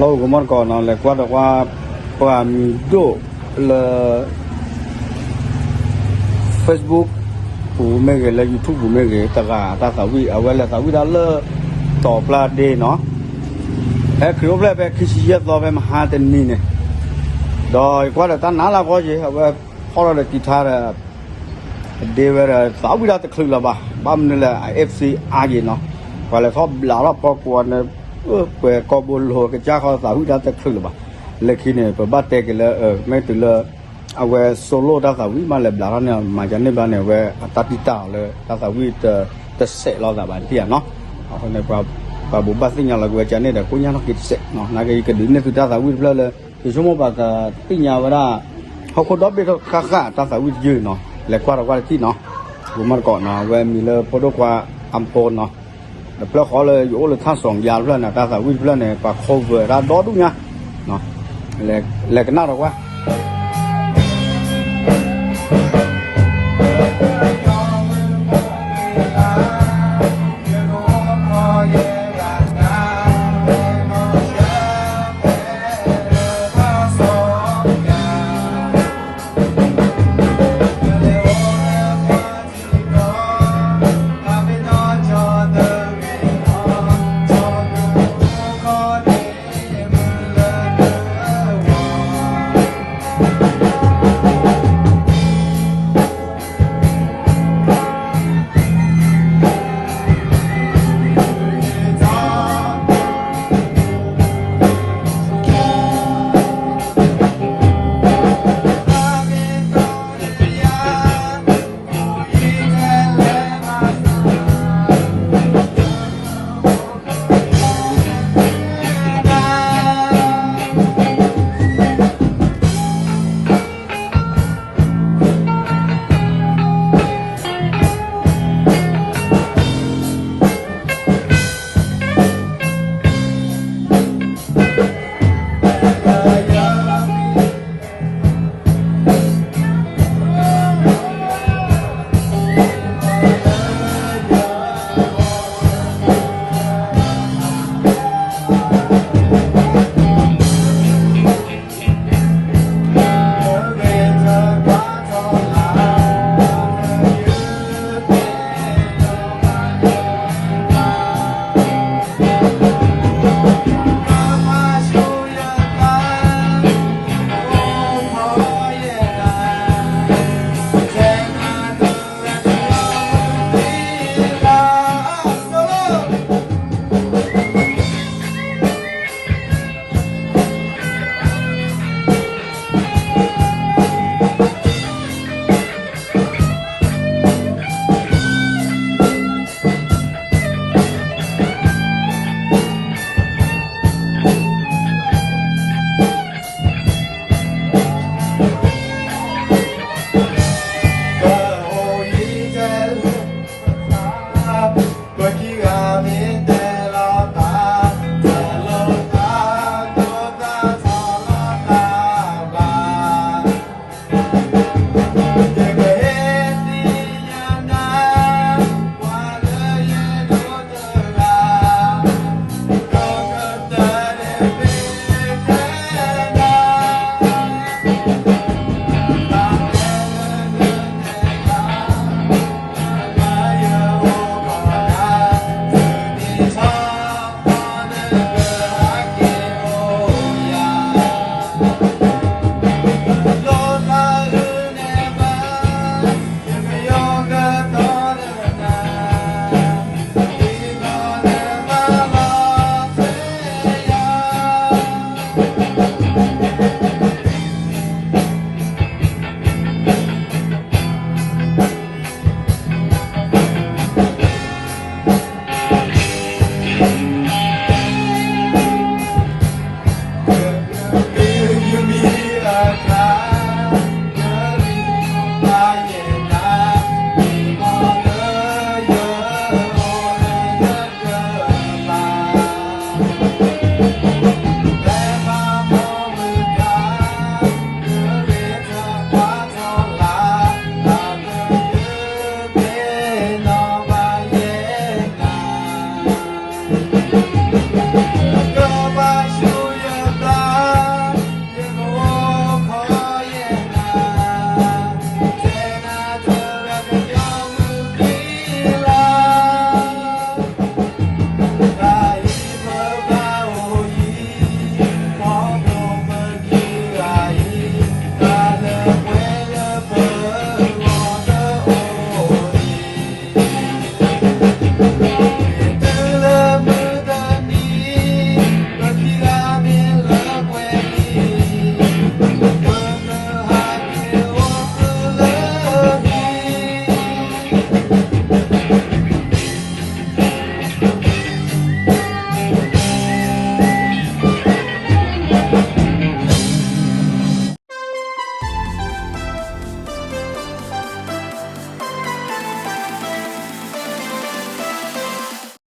လီၢ်အိၣ်ကမီၣ်တကိးနီၤ လဲၤကွၢ်ဒီးကွၢ် ပှၤမံၤဒိၣ်လၢ Facebook ပူၤမ့ၢ်ဂ့ၤ လၢ YouTube ပူၤမ့ၢ်ဂ့ၤ တဂၤတၢ်သးဝံၣ် အဝဲလဲၤသးဝံၣ်တၢ်လၢ တီၤပျၢ်ဒ့နီၤ ဖဲခရံာ်အိၣ်ဖျဲၣ်ဖဲခံဆံယဲၢ်သီဖဲမဟါတနံၤန့ၣ် ဒီးယကွၢ်ဒီးတၢ်နးလၢအဂီၢ်က့ၤ အဝဲဖီၣ်ထီၣ်ဒီးကံၤထါဒီး ဒ့ဝဲဒီး သးဝံၣ်တၢ်တချုးလၢၤဘၣ် ဘၣ်မနုၤလဲၣ် အ FC အါက့ၤနီၤ ပှၤလဲၤထီၣ်ဘျးထီၣ်ဖီကွီၤန့ၣ် ပှဲၤကီၢ်ဘိလိၤကစၢ်ဃီသးဝံၣ်တၢ်တချုးလၢၤဘၣ် လၢခံန့ၣ် ပဘၣ်တဲက့ၤလၢ မ့ၢ်တုၤလၢ အဝဲ solo တၢ်သးဝံၣ်မးလဲၤဘျးထီၣ်န့ၣ် မၤကန့ၢ်ဘျီန့ၣ် အဝဲအတၢ်တံၢ်တၢ်အီၤလၢ တၢ်သးဝံၣ် တစဲးလီၤသးဘၣ်တထံၣ်ဧါနီၤ အဃိန့ၣ် ပှၤဘိးဘၣ်သ့ၣ်ညါလီၤက့ၤဝဲကန့ၢ်ဒီး ကိညၢ်ထီၣ်က့ၤတစဲး နာ်က့ယကဒုးနဲၣ်သုတၢ်သးဝံၣ်တဖျၢၣ်လၢ ယဆိကမိၣ်ပှၤကသ့ၣ်ညါဝဲဒၣ် ဟီၣ်ခိၣ်ဒီဘ့ၣ်ထီၣ်ဃၣ်ဃၣ်တၢ်သးဝံၣ်တယုၢ်နီၤ လဲၤကွၢ်ဒီးကွၢ်တထံၣ်နီၤ ပမီၢ်တကိးနီၤ အဝဲမံၤလၢဖိဒိၣ်ခွါ အမ်ဖိနီၤ ဒီးဖျၢၣ်ဃီလၢယအိၣ်လၢထၣ်စီၤယါတဖျၢၣ်န့ၣ် တၢ်သးဝံၣ်တဖျၢၣ်န့ၣ် ပှၤ cover တၢ်ဒီဒူၣ်ညါ လဲၤကနၣ်ဒီးကွၢ်